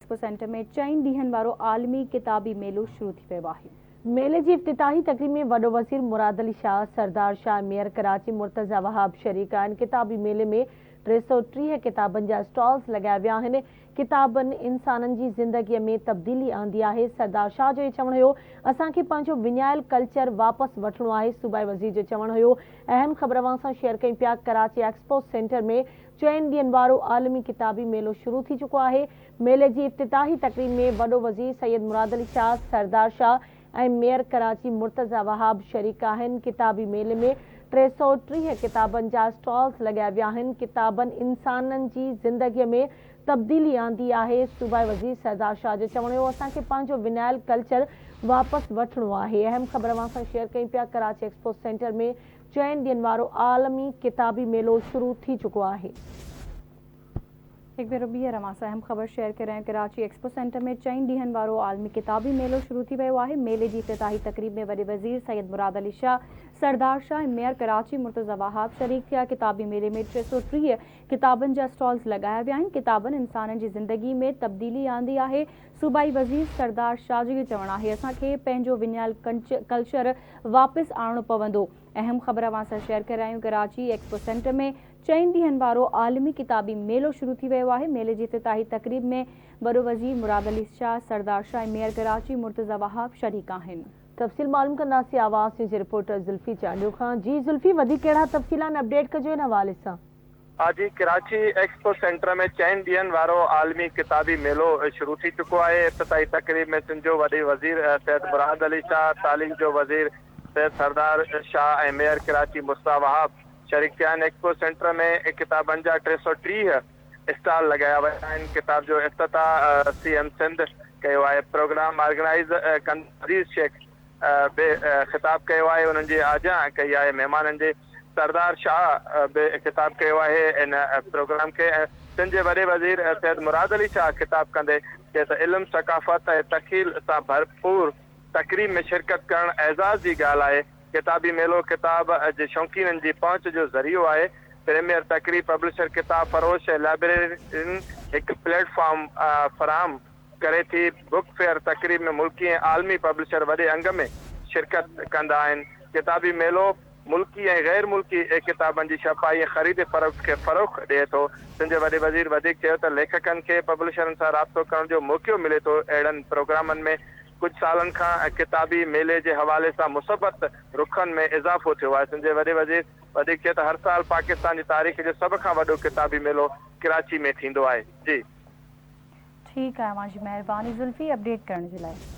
Expo centre ۾ چئن ڏينهن وارو عالمي ڪتابي ميلو شروع ٿي ويو آهي. ميلي جي افتتاحي تقريب ۾ وڏو وزير مراد علي شاهه، سردار شاهه ۽ ميئر ڪراچي مرتضيٰ وهاب شريڪ آهن. ڪتابي ميلي ۾ 330 ڪتابن جا اسٽالز لڳايا ويا آهن. ڪتابن انسانن جي زندگيء ۾ تبديلي آندي آهي. سردار شاهه جو اهو چوڻ هيو اسان کي پنهنجو وڃايل ڪلچر واپس وٺڻو آهي. صوبائي وزير جو چوڻ هيو اهم خبر اوهان سان شيئر ڪيون پيا ڪراچي ايڪسپو سينٽر ۾ چئن ڏينهن وارو عالمي ڪتابي ميلو شروع ٿي چڪو آهي. ميلي جي افتتاحي تقريب ۾ وڏو وزير سيد مراد علي شاهه، سردار شاهه ۽ ميئر ڪراچي مرتضيٰ وهاب شريڪ آهن. ڪتابي ميلي ۾ 330 ڪتابن جا اسٽالز لڳايا ويا آهن. ڪتابن انسانن جي زندگي ۾ تبديلي آندي آهي. صوبائي وزير سردار شاهه جو چوڻ هيو اسان کي پنهنجو وڃايل ڪلچر واپس وٺڻو آهي. اهم خبر اوهان سان شيئر ڪيون پيا ڪراچي ايڪسپو سينٽر ۾ چئن ڏينهن وارو عالمي ڪتابي ميلو شروع ٿي چڪو آهي. هڪ ڀيرو ٻيهر اوهان سان اهم خبر شيئر ڪري رهيا آهيون ڪراچي ايڪسپو سينٽر ۾ چئن ڏينهن وارو عالمي ڪتابي ميلو شروع ٿي ويو آهي ميلي جي افتتاحي تقريب ۾ وڏي وزير سيد مراد علي شاهه، سردار شاهه ۽ ميئر ڪراچي مرتضيٰ وهاب شريڪ ٿيا ڪتابي ميلي ۾ 330 ڪتابن جا اسٽالز لڳايا ويا آهن ڪتابن انسانن جي زندگي ۾ تبديلي آندي آهي صوبائي وزير سردار شاهه جو اهو چوڻ آهي اسان کي پنهنجو وڃايل ڪلچر واپس آڻڻو پوندو. اهم خبر اوهان سان شيئر ڪري رهيا آهيون ڪراچي ايڪسپو سينٽر ۾ چئن ڏينهن وارو عالمي ڪتابي ميلو شروع ٿي ويو آهي ميلي جي افتتاحي تقريب ۾ وڏو وزير مراد علي شاهه، سردار شاهه ۽ ميئر ڪراچي مرتضيٰ وهاب شريڪ آهن. تفصيل معلوم ڪنداسين آواز نيوز جي رپورٽر زلفي چانڊيو کان جي زلفي وڌيڪ ڪهڙا تفصيل آهن اپڊيٽ ڪجو ان حوالي سان. آء جي ڪراچي ايڪسپو سينٽر ۾ چئن ڏينهن وارو عالمي ڪتابي ميلو شروع ٿي چڪو آهي. افتتاحي تقريب ۾ سنڌ جو وڏي وزير سيد مراد علي شاهه، تعليم جو وزير سيد سردار شاهه ۽ ميئر ڪراچي مصطفيٰ وهاب شريڪ ٿيا آهن. ايڪسپو سينٽر ۾ ڪتابن جا 330 اسٽال لڳايا ويا آهن. ڪتاب جو افتتاح سي ايم سنڌ ڪيو آهي. پروگرام آرگنائيز ڪندڙ عزيز شيخ به خطاب ڪيو آهي انهن جي آجيان ڪئي آهي مهمانن جي سردار شاهه به خطاب ڪيو آهي ان پروگرام کي ۽ سنڌ جي وڏي وزير سيد مراد علي شاهه خطاب ڪندي چيو ته علم ثقافت ۽ تخيل سان ڀرپور تقريب ۾ شرڪت ڪرڻ اعزاز جي ڳالهه آهي ڪتابي ميلو ڪتاب جي شوقينن جي پهچ جو ذريعو آهي پريميئر تقريب پبلشر ڪتاب فروش ۽ لائبريرين هڪ پليٽ فارم فراهم ڪري ٿي، بڪ فيئر تقريب ۾ ملڪي ۽ عالمي پبلشر وڏي انگ ۾ شرڪت ڪندا آهن، ڪتابي ميلو ملڪي ۽ غير ملڪي ڪتابن جي ڇپائي ۽ خريد فروخت کي فروغ ڏئي ٿو. سنڌ جي وڏي وزير وڌيڪ چيو ته ليکڪن کي پبلشرن سان رابطو ڪرڻ جو موقعو ملي ٿو، اهڙن پروگرامن ۾ ڪجهه سالن کان ڪتابي ميلي جي حوالي سان مثبت رخن ۾ اضافو ٿيو آهي. سنڌ جي وڏي وزير وڌيڪ چيو ته هر سال پاڪستان جي تاريخ جو سڀ کان وڏو ڪتابي ميلو ڪراچي ۾ ٿيندو آهي. جي. ٺيڪ آهي اوهان جي مهرباني زلفي اپڊيٽ ڪرڻ جي لاء.